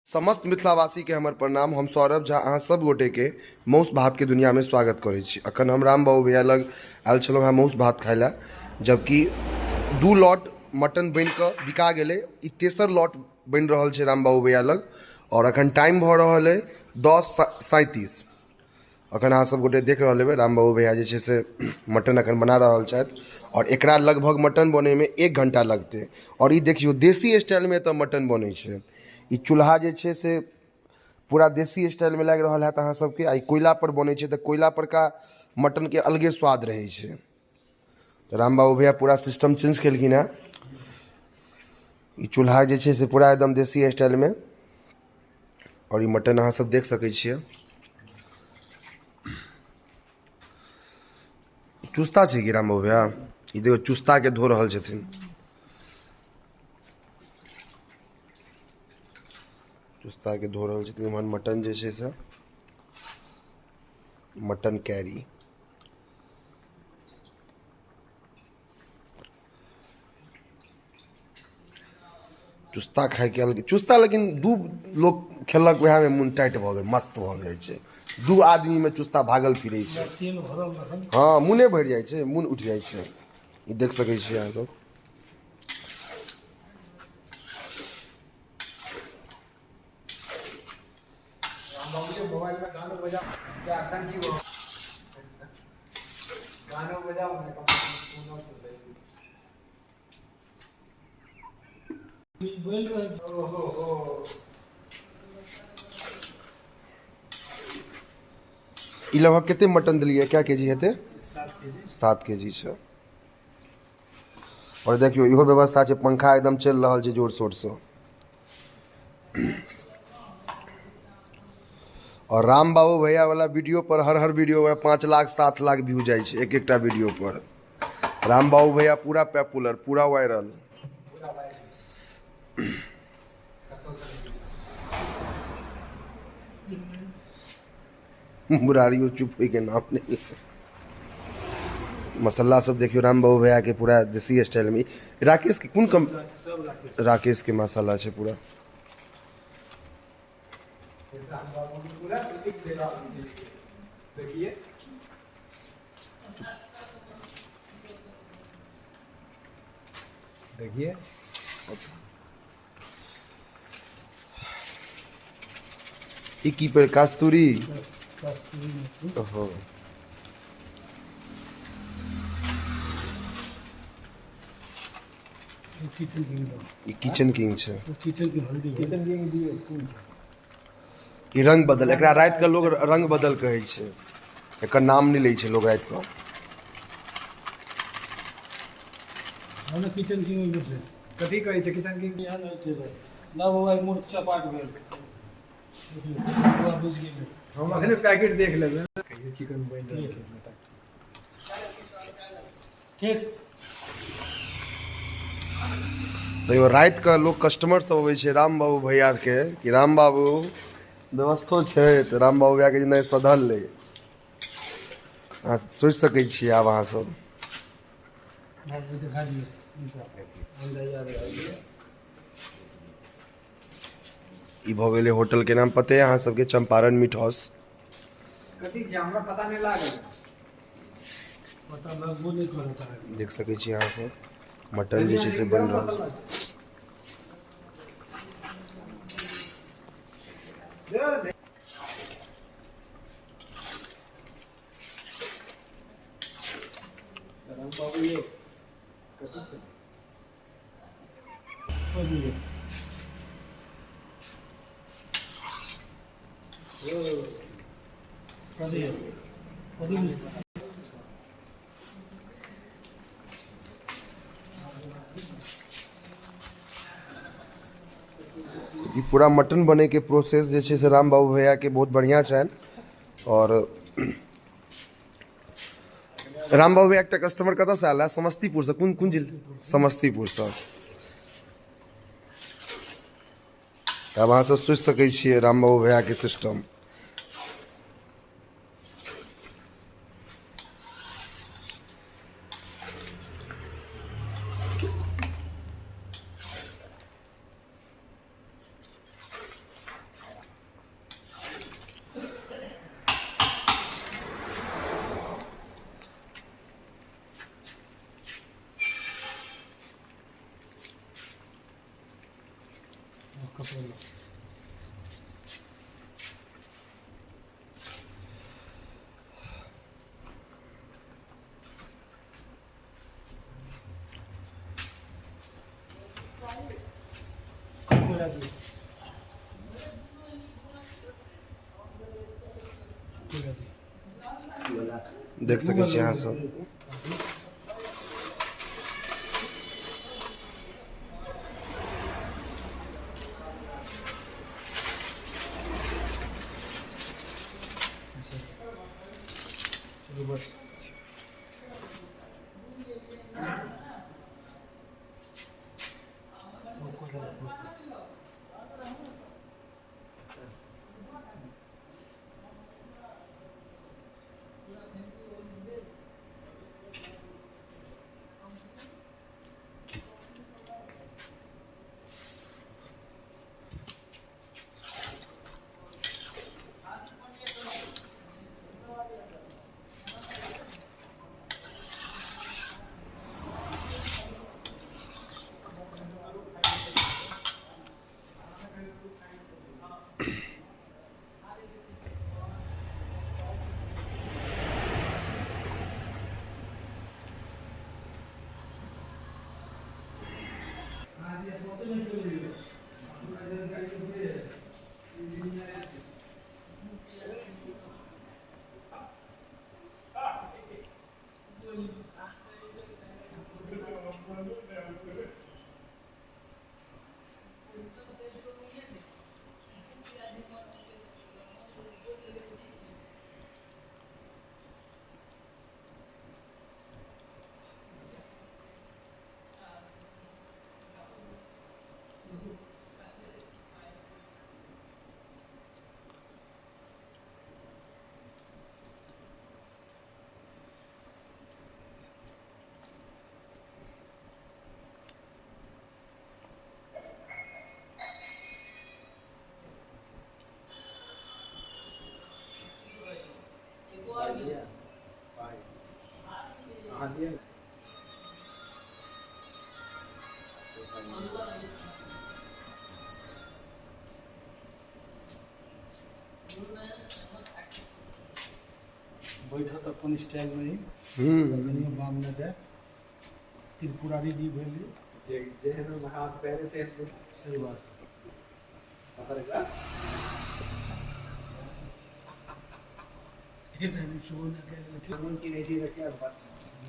समस्त मिथिलावासी के हमर प्रणाम। हम सौरभ झा अहाँ सब गोटे के मौस भात के दुनिया में स्वागत करै छी। अखन हम राम बाबू भैया लग आयल छलहुँ हेँ मौस भात खाय लए, जबकि 2 लॉट मटन बनि कऽ बिका गेलै। ई तेसर लॉट बनि रहल छै राम बाबू भैया लग और अखन टाइम भऽ रहल अइ 10:37। अखन अहाँ सब गोटे देख रहल हेबै राम बाबू भैया जे छै से मटन अखन बना रहल छथि और एकरा लगभग मटन बनैमे 1 घंटा लगतै। और ई देखियौ देसी स्टाइलमे एतऽ मटन बनै छै। ई चूल्हा जे छै से पूरा देसी स्टाइलमे लागि रहल हैत अहाँ सबके। आ ई कोयला पर बनै छै तऽ कोयला पर का मटनके अलगे स्वाद रहै छै। तऽ राम बाबू भैया पूरा सिस्टम चेंज केलखिन हेँ। ई चूल्हा जे छै से पूरा एकदम देसी स्टाइलमे और ई मटन अहाँ सब देख सकै छियै। चुस्ता छै कि राम बाबू भैया? ई देखियौ चुस्ता के धो रहल छथिन। चुस्ता के धो रहल छथिन। इम्हर मटन जे छै से मटन कैरी। चुस्ता खाय के अलग चुस्ता, लेकिन 2 लोग खेलक वएह में मुन टाइट भऽ गेल, मस्त भऽ जाइ छै। 2 आदमी में चुस्ता भागल फिरै छै। हाँ, मुने भरि जाइ छै, मुन उठि जाइ छै। ई देख सकै छियै अहाँ सब। ई लगभग कते मटन दिलियै? क्या केजी हेतै? 7 केजी छै। और देखियौ इहो व्यवस्था छै, पंखा एकदम चलि रहल छै जोर शोर से। और राम बाबू भैया वाला वीडियो पर हर हर वीडियो पर 5 लाख 7 लाख व्यू जाइ छै एक एकटा वीडियो पर। राम बाबू भैया पूरा पॉपुलर, पूरा वायरल। मुरारियो चुप होई के नाम नहीं। मसाला सब देखियो राम बाबू भैया के पूरा देसी स्टाइल में। राकेश के कोन कम राकेश के मसाला छै पूरा। देखिए ई की पर कस्तूरी। ओहो ई किचन किंग छै। किचन किंग हल्दी, किचन किंग दियो कोन छै? ई रंग बदल, एकरा राति के लोग रंग बदल कहै छै। एकर नाम नहि लै छै लोग राति के। हमरा किचन किंग छै। कथी कहै छै किचन किंग? यहाँ नहि छै भाई। ना बाबा ई मुर्ग चपाट भेल। पूरा बुझि गेलै। हम अखने पैकेट देख लेबै। कहियो चिकन बनि रहल छै। ठीक। देखियौ राति के लोग कस्टमर सब अबै छै राम बाबू भैया के कि राम बाबू व्यवस्थो छै, तऽ राम बाबू भैया के नहि सधल लै। अहाँ सोचि सकै छियै आब अहाँ सब। ई भऽ गेलै होटल के नाम पते अहाँ सबके, चंपारण मीट हाउस। कथी छै हमरा पता नहि लागल। पता लगबो नहि करत। देख सकै छी अहाँ सब मटन जे छै से बनि रहल छै। ई पूरा मटन बने के प्रोसेस जे छै से राम बाबू भैया के बहुत बढ़िया छनि। और राम बाबू भैया एकटा कस्टमर कतऽसँ आयल है? समस्तीपुरसँ। कोन कोन जिला? समस्तीपुरसँ। आब अहाँ सब सोचि सकै छियै राम बाबू भैया के सिस्टम। देख सकै छी अहाँ सब। बैठत अपन स्टाइल में ही बाम न जाए। त्रिपुरारी जी भेली जेहन हाथ पहले थे सही बात एक आदमी सुबह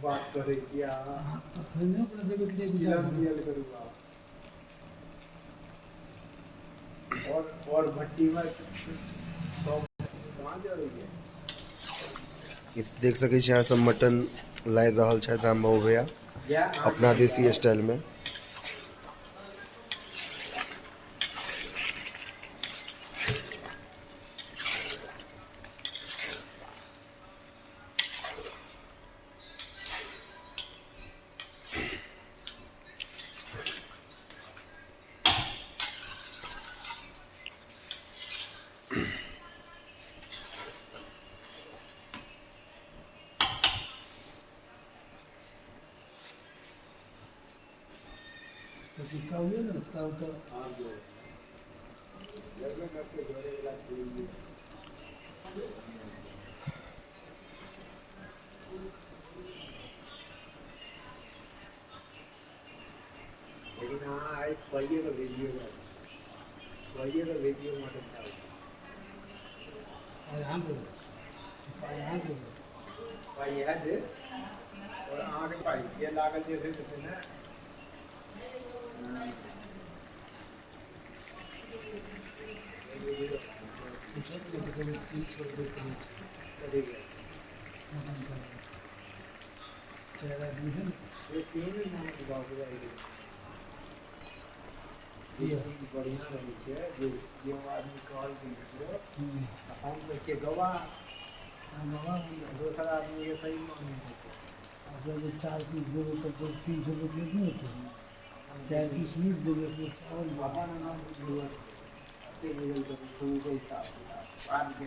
बात करै छी अहाँ तऽ फेर ओकरा देबे के दियल करू और भट्टी में कहाँ जरै है। इस देख सकै छी अहाँ सब मटन लारि रहल छथि राम बाबू भैया अपना देसी स्टाइल में। लेकिन हाँ आज खुआइए का भेजिएगा, खुआइए का भेजिए मटन चावल। पाई है दे और अहाँके पाई जे लागल जे से ने बढ़िया रहै छै जे जे आदमी कहलखिन हम तऽ छियै गवाह, दोसर आदमीके सही मानै अगर 4 पीस देबै तब तो 300 रुपये प्लेट नहीं होते, 4 पीस मीट देबै फिर चावल अपन नाम बुझल से बुझल करू शुरू के हिसाब किताब बाद के